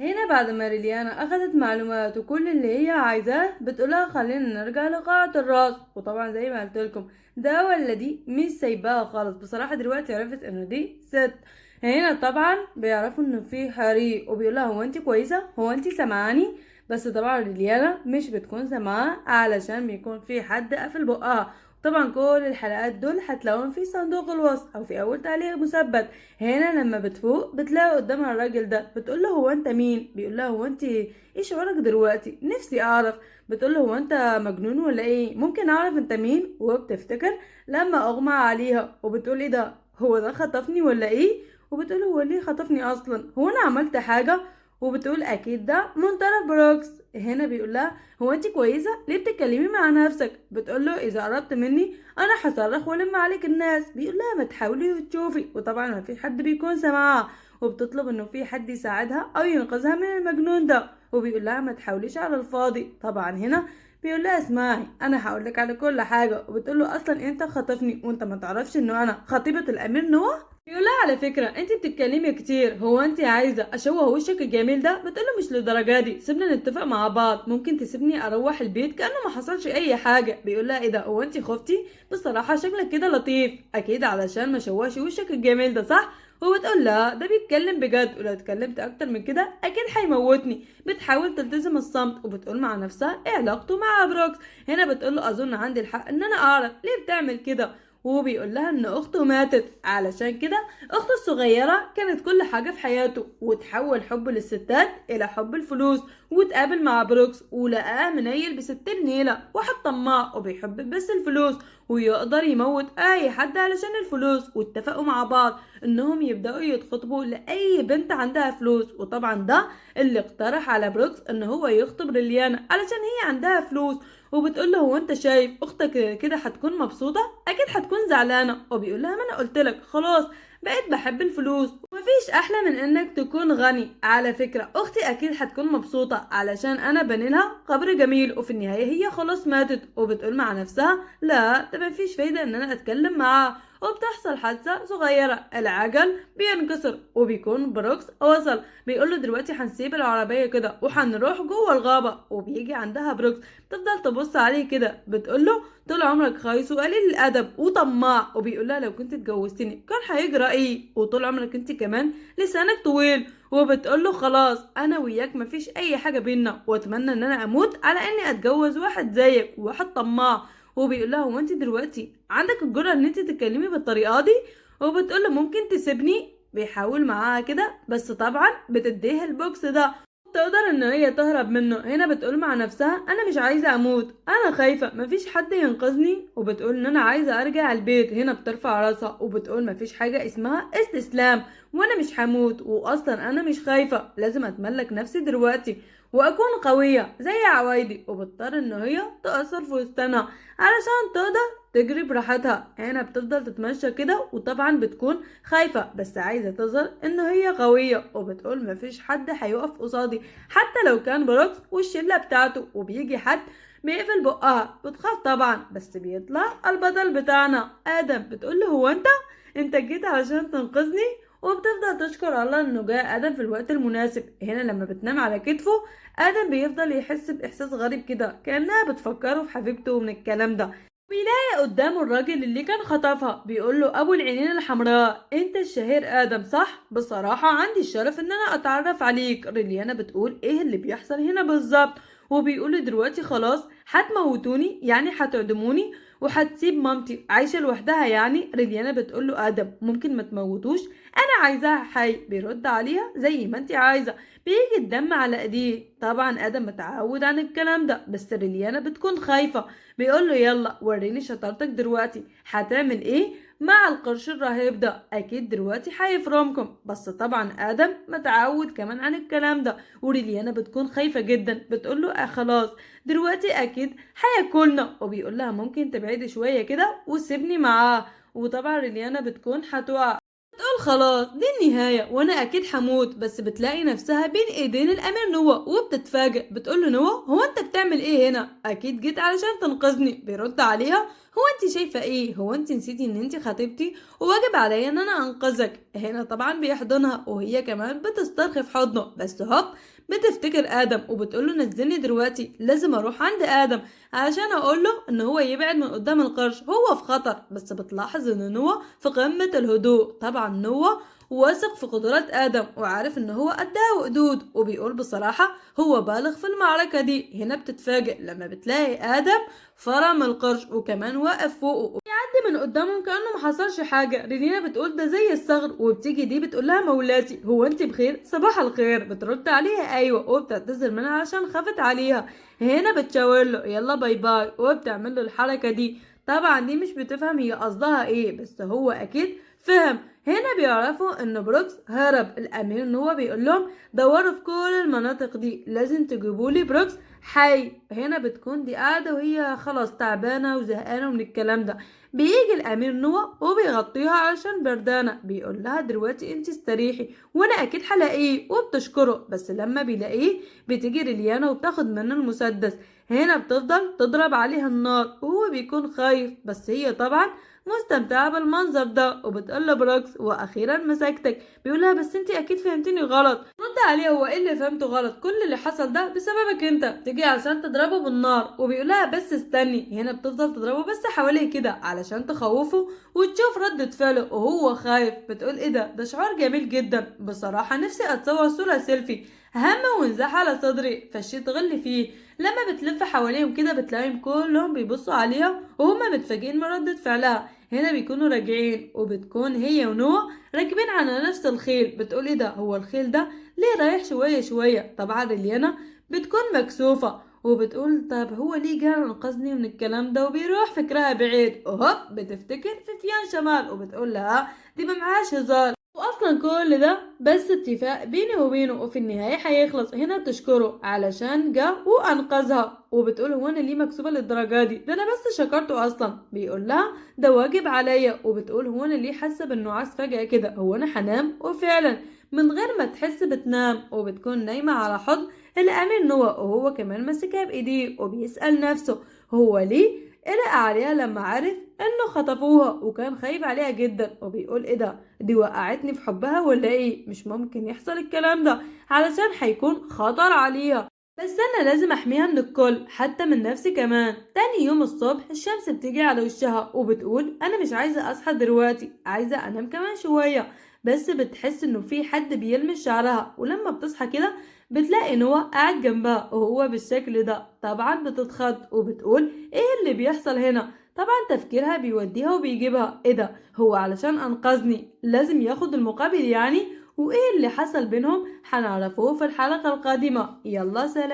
هنا بعد ما ريليانا اخدت معلومات وكل اللي هي عايزاه بتقولها خلينا نرجع لقاعة الراس. وطبعا زي ما قلت لكم ده ولا دي مش سايباها خالص. بصراحة دلوقتي عرفت انه دي ست. هنا طبعا بيعرفوا انه في حريق، وبيقولها هو انت كويسة؟ هو انت سامعاني؟ بس طبعا ريليانا مش بتكون سامعاه علشان بيكون في حد قافل بقها. طبعا كل الحلقات دول هتلاقوهم في صندوق الوصف او في اول تعليق مثبت. هنا لما بتفوق بتلاقي قدامها الراجل ده، بتقول له هو انت مين؟ بيقول لها هو انت ايه شعورك دلوقتي؟ نفسي اعرف. بتقول له هو انت مجنون ولا ايه؟ ممكن اعرف انت مين؟ وبتفتكر لما اغمى عليها وبتقول ايه ده، هو ده خطفني ولا ايه؟ وبتقول هو ليه خطفني اصلا؟ هو انا عملت حاجة؟ وبتقول اكيد ده من طرف بروكس. هنا بيقول لها هو انت كويسة؟ ليه بتتكلمي مع نفسك؟ بتقول له اذا قربت مني انا هصرخ والم عليك الناس. بيقول لها ما تحاولي وتشوفي، وطبعا ما في حد بيكون سامعها، وبتطلب انه في حد يساعدها او ينقذها من المجنون ده، وبيقول لها ما تحاوليش على الفاضي. طبعا هنا بيقول لها اسمعي انا هقول لك على كل حاجة، وبتقول له اصلا انت خاطفني وانت ما تعرفش انه انا خطيبه الامير نوح. بيقول لها على فكرة انت بتتكلمي كتير، هو انت عايزه اشوه وشك الجميل ده؟ بتقول له مش للدرجة دي، سيبنا نتفق مع بعض، ممكن تسيبني اروح البيت كانه ما حصلش اي حاجة. بيقول لها ايه ده، هو انت خفتي؟ بصراحة شكلك كده لطيف، اكيد علشان ما شوهش وشك الجميل ده صح؟ وبتقول لها ده بيتكلم بجد، ولو اتكلمت اكتر من كده اكيد هيموتني. بتحاول تلتزم الصمت وبتقول مع نفسها ايه علاقته مع بروكس. هنا بتقول له اظن عندي الحق ان انا اعرف ليه بتعمل كده، وهو بيقول لها ان اخته ماتت علشان كده اخته الصغيرة كانت كل حاجة في حياته، وتحول حبه للستات الى حب الفلوس، وتقابل مع بروكس ولقاه منيل بستين نيله، واحد طماع وبيحب بس الفلوس ويقدر يموت اي حد علشان الفلوس. واتفقوا مع بعض انهم يبداوا يتخطبوا لاي بنت عندها فلوس، وطبعا ده اللي اقترح على بروكس ان هو يخطب ريليانا علشان هي عندها فلوس. وبتقول له هو انت شايف اختك كده هتكون مبسوطة؟ اكيد هتكون زعلانة. وبيقول لها ما انا قلت لك خلاص بقيت بحب الفلوس، ومفيش احلى من انك تكون غني. على فكرة اختي اكيد هتكون مبسوطة علشان انا بني لها قبر جميل، وفي النهاية هي خلاص ماتت. وبتقول مع نفسها لا ده مفيش فايده ان انا اتكلم معاها. وبتحصل حادثة صغيرة، العجل بينكسر وبيكون بروكس وصل. بيقول له دلوقتي هنسيب العربية كده وهنروح جوه الغابة. وبيجي عندها بروكس تفضل تبص عليه كده، بتقول له طول عمرك خايس وقليل الأدب وطماع. وبيقول لها لو كنت اتجوزتني كان هيجرى ايه، وطول عمرك انت كمان لسانك طويل. وبتقول له خلاص انا وياك مفيش اي حاجة بينا، واتمنى ان انا اموت على اني اتجوز واحد زيك وواحد طماع. وبيقول لها هو انت دلوقتي عندك الجرأة ان انت تتكلمي بالطريقة دي؟ وبتقول له ممكن تسيبني. بيحاول معاها كده بس طبعا بتديها البوكس ده، تقدر ان هي تهرب منه. هنا بتقول مع نفسها انا مش عايزه اموت، انا خايفة مفيش حد ينقذني. وبتقول ان انا عايزه ارجع البيت. هنا بترفع راسها وبتقول مفيش حاجة اسمها استسلام، وانا مش هموت، واصلا انا مش خايفة، لازم اتملك نفسي دلوقتي واكون قوية زي عوايدي. وبتضطر ان هي تقصر في وسطنا علشان تقدر تجري براحتها. هنا بتفضل تتمشى كده وطبعا بتكون خايفة بس عايزه تظهر ان هي قوية، وبتقول مفيش حد هيقف قصادي حتى لو كان بروكس والشله بتاعته. وبيجي حد بيقفل بقها، بتخاف طبعا، بس بيطلع البطل بتاعنا ادم. بتقول له هو انت جيت علشان تنقذني؟ وبتفضل تشكر الله انه جاء ادم في الوقت المناسب. هنا لما بتنام على كتفه ادم بيفضل يحس باحساس غريب كده، كانها بتفكره في حبيبته ومن الكلام ده. بيلاقي قدامه الراجل اللي كان خطفها، بيقول له ابو العينين الحمراء انت الشهير ادم صح؟ بصراحة عندي الشرف ان انا اتعرف عليك. ريليانا بتقول ايه اللي بيحصل هنا بالظبط؟ وبيقول دلوقتي خلاص هتموتوني، يعني هتعدموني وهتسيب مامتي عايشه لوحدها يعني؟ ريليانا بتقول له ادم ممكن ما تموتوش، انا عايزاها حي. بيرد عليها زي ما انت عايزه. بيجي الدم على ايديه، طبعا ادم متعود عن الكلام ده، بس ريليانا بتكون خايفة. بيقول له يلا وريني شطارتك دلوقتي، هتعمل ايه مع القرش الرهيب ده؟ اكيد دلوقتي هيفرمكم. بس طبعا ادم متعود كمان عن الكلام ده، وريليانا بتكون خايفة جدا، بتقول له خلاص دلوقتي اكيد هياكلنا. وبيقول لها ممكن تبعدي شوية كده وسيبني معاه. وطبعا ريليانا بتكون هتقع، بتقول خلاص دي النهاية وانا اكيد هموت. بس بتلاقي نفسها بين ايدين الامير نوا، وبتتفاجئ، بتقول له نوا هو انت بتعمل ايه هنا؟ اكيد جيت علشان تنقذني. بيرد عليها هو انت شايفه ايه؟ هو انت نسيتي ان انت خطيبتي وواجب عليا ان انا انقذك؟ هنا طبعا بيحضنها وهي كمان بتسترخي في حضنه، بس هوب بتفتكر ادم وبتقول له نزلني دلوقتي، لازم اروح عند ادم عشان اقول له ان هو يبعد من قدام القرش، هو في خطر. بس بتلاحظ ان نوا في قمة الهدوء. طبعا نوا واثق في قدرات ادم وعارف ان هو قدها وقدود، وبيقول بصراحة هو بالغ في المعركة دي. هنا بتتفاجئ لما بتلاقي ادم فرم القرش وكمان واقف فوقه وبيعدي من قدامهم كأنه ما حصلش حاجة. ريلينا بتقول ده زي الصغر، وبتيجي دي بتقول لها مولاتي هو انت بخير؟ صباح الخير. بترد عليها ايوه، وبتعتذر منها عشان خافت عليها. هنا بتشاور له يلا bye bye، وبتعمل له الحركة دي. طبعا دي مش بتفهم هي قصدها ايه، بس هو اكيد فهم. هنا بيعرفوا ان بروكس هرب. الامير نوا بيقول لهم دوروا في كل المناطق دي، لازم تجيبوا لي بروكس حي. هنا بتكون دي قاعدة وهي خلاص تعبانة وزهقانه من الكلام ده. بيجي الامير نوا وبيغطيها عشان بردانه، بيقول لها دلوقتي انت استريحي وانا اكيد هلاقيه، وبتشكره. بس لما بيلاقيه بتيجي ريليانا وبتاخد منه المسدس. هنا بتفضل تضرب عليها النار وهو بيكون خايف، بس هي طبعا مستمتعة بالمنظر ده وبتقول له بروكس واخيرا مسكتك. بيقولها بس انت اكيد فهمتني غلط. رد عليها هو ايه اللي فهمته غلط؟ كل اللي حصل ده بسببك انت. تيجي عشان تضربه بالنار وبيقولها بس استني. هنا بتفضل تضربه بس حواليه كده علشان تخوفه وتشوف ردة فعله وهو خايف. بتقول ايه ده؟ ده شعور جميل جدا بصراحة، نفسي اتصور صورة سيلفي هم وانزاح على صدري فشيت غل فيه. لما بتلف حواليهم كده بتلاقيهم كلهم بيبصوا عليها وهما متفاجئين من ردة فعلها. هنا بيكونوا راجعين وبتكون هي ونوع راكبين على نفس الخيل. بتقول ايه ده؟ هو الخيل ده ليه رايح شوية شوية؟ طبعا ريليانا بتكون مكسوفة وبتقول طب هو ليه جاي انقذني من الكلام ده، وبيروح فكرها بعيد. وهوب بتفتكر فيفيان شمال وبتقول لها دي ما معهاش هزار، واصلا كل ده بس اتفاق بيني وبينه وفي النهاية هيخلص. هنا بتشكره علشان جه وانقذها وبتقول هو انا ليه مكسوبه للدرجة دي؟ ده انا بس شكرته اصلا. بيقول لها ده واجب عليا، وبتقول هو انا ليه حاسه بالنعاس فجاة كده؟ هو انا هنام؟ وفعلا من غير ما تحس بتنام وبتكون نايمة على حضن الامير نوا وهو كمان ماسكها بايديه وبيسال نفسه هو ليه قلق عليها لما عرف انه خطفوها وكان خايف عليها جدا، وبيقول ايه ده؟ دي وقعتني في حبها ولا ايه؟ مش ممكن يحصل الكلام ده علشان هيكون خطر عليها، بس انا لازم احميها من الكل حتى من نفسي كمان. تاني يوم الصبح الشمس بتيجي على وشها وبتقول انا مش عايزه اصحى دلوقتي، عايزه انام كمان شوية. بس بتحس انه في حد بيلمس شعرها، ولما بتصحى كده بتلاقي نوا قاعد جنبها وهو بالشكل ده. طبعا بتتخض وبتقول ايه اللي بيحصل هنا؟ طبعا تفكيرها بيوديها وبيجيبها، ايه ده؟ هو علشان انقذني لازم ياخد المقابل يعني؟ وايه اللي حصل بينهم؟ هنعرفه في الحلقة القادمة. يلا سلام.